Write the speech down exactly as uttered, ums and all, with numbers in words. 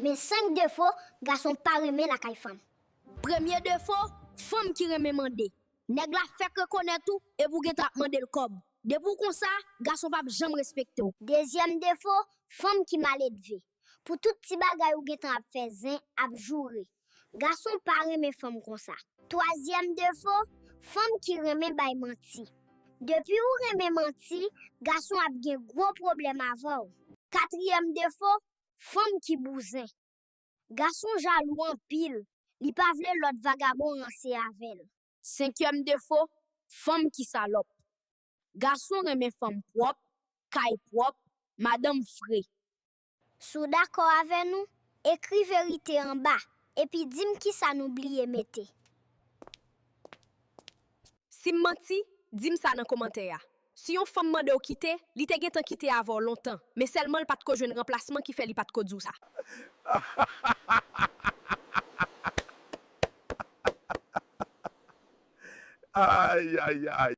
Men senk defo gason pa renmen lakay fanm. Premye defo, fanm ki renmen mande. Nèg la fèk rekonèt ou epi w gentan ap mande l kòb. Depi w konsa, gason p ap janm respekte w. Dezyèm defo, fanm ki maledve. Pou tout ti bagay ou gentan ap fè zen, ap joure. Gason pa renmen fanm konsa. Twazyèm defo, fanm ki renmen bay manti. Depi ou renmen manti, gason ap gen gwo pwoblèm avè w. Katriyèm defo, fanm ki bouzen. Gason jalou anpil, li pa vle lòt vagabon ranse avè l. Senkyèm defo, fanm ki salòp. Gason renmen fanm pwòp, kay pwòp, madanm fre. Si w dakò avè nou, ekri verite anba, epi di m kisa nou bliye mete. Si m manti, di m sa nan kòmantè a. Si yon fanm mande w kite, li te gentan kite avè w lontan, men sèlman l pa t ko jwenn ranplasman ki fè li pa t ko di w sa. Ay, ay, ay.